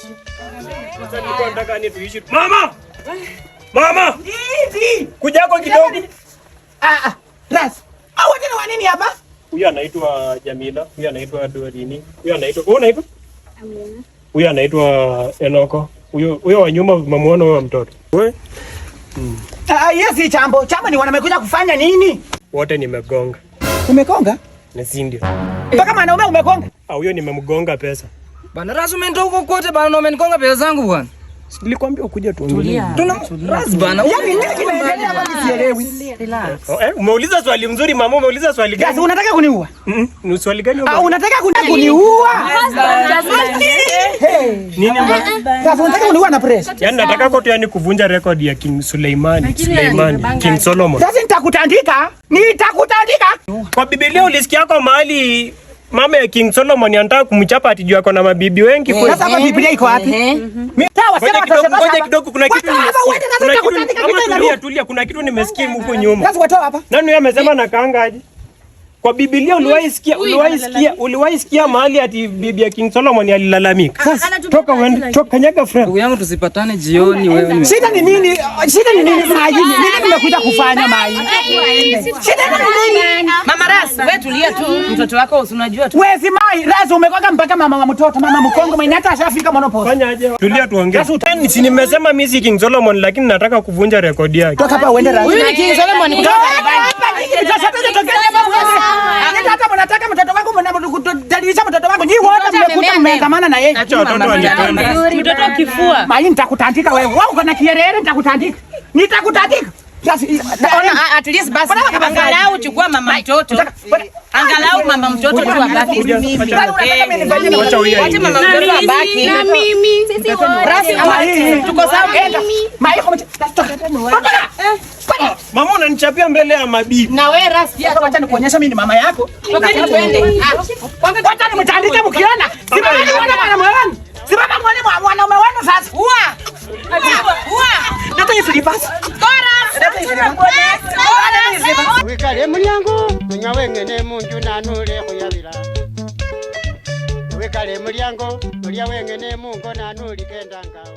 Tuishi. Sasa nilikuwa nataka ni tuishi. Mama! Mama! Ndizi. Kujako kidogo. Ah ah. Ras. Hao tena wa nini hapa? Huyu anaitwa Jamila, huyu anaitwa Dorini, huyu anaitwa, wewe unaitwa? Amina. Huyu anaitwa Enoko. Huyo wa nyuma umemuona huyo mtoto. Wewe Ah, yes, chambo. Chambo ni wanamekuja kufanya nini? Wote nimegonga. Umekonga? Na si ndio? Mpaka mwanaume umekonga? Ah, huyo nimemgonga pesa. Bana Ras, umeenda huko kote bana na umenikonga pesa zangu bwana. Nilikwambia ukuje tuongelee. Tuna Ras bana. Yaani nini kinaendelea hapa sielewi. Oh, umeuliza swali mzuri mama, umeuliza swali Ras, gani? unataka kuniua? Ni swali gani? Ah, unataka kuniua? Hey. Nini mbaya? Ras, unataka kuniua na press. Yaani nataka kote yani kuvunja rekodi ya King Suleimani, King Solomon. Sasa nitakutandika. Nitakutandika. Kwa Biblia ulisikia kwa mahali mama ya King Solomon anataka kumchapa ati juu ako na mabibi wengi kweli? Sasa hapa Biblia iko wapi? Sawa, Ngoja sema kidogo, watasema. ngoja kidogo, kuna kitu Watoa hapa, nimesikia. uende na Kuna kitu nitakutandika ama kitu tulia, inaruka. tulia, kuna kitu nimesikia huko nyuma. Sasa watoa hapa. Nani huyo amesema nakaanga aje? Kwa Biblia uliwahi sikia mahali ati bibi ya King Solomon alilalamika? Sasa toka uende, toka kanyaga friend. Ndugu yangu tusipatane jioni wewe. Shida ni nini? Shida ni nini Mai? Nini nimekuja kufanya Mai? Shida ni nini? Mama Ras, wewe tulia tu, mtoto wako unajua tu. Wezi Mai, Ras umekonga mpaka mama wa mtoto, mama mkongo mwenye hata ashafika menopause. Fanya aje? Tulia tuongee. Sasa Si nimesema mimi si King Solomon lakini nataka kuvunja rekodi yake. Toka hapa uende Ras. Huyu ni King Solomon kutoka Hapa nyinyi mtasema tokeni hapa uende. Nenda hata mnataka mtoto wangu mnadalilisha mtoto wangu. Nyinyi wote Mtoto mmekuja amemea mmeandamana na yeye. Acha watoto wanipende. Mtoto kifua. Mai nitakutandika wewe. Wewe uko na kierere nitakutandika. Nitakutandika. Sasa Ona at least basi angalau chukua mama mtoto. Angalau mama mtoto tu abaki. Wacha huyu Wacha aingie. mama mtoto abaki. Na mimi. Sisi wote. Ras, ama tuko sawa. Mai toka. Toka. Mama unanichapia mbele ya mabibi. Na wewe Ras pia Sasa wacha nikuonyesha mimi ni mama yako. tokeni tuende. Wacha nimtandike mkiona. Simama muone mwanaume wenu. Simama muone mwanaume wenu sasa. Ua. Ua. Leta hiyo slippers. Chorus. Leta hiyo slippers. Leta hiyo slippers. Wikale mulyango munywa wengene munju nanule khuyabila wikale mulyango mulya wengene mungo nanuli kendangao.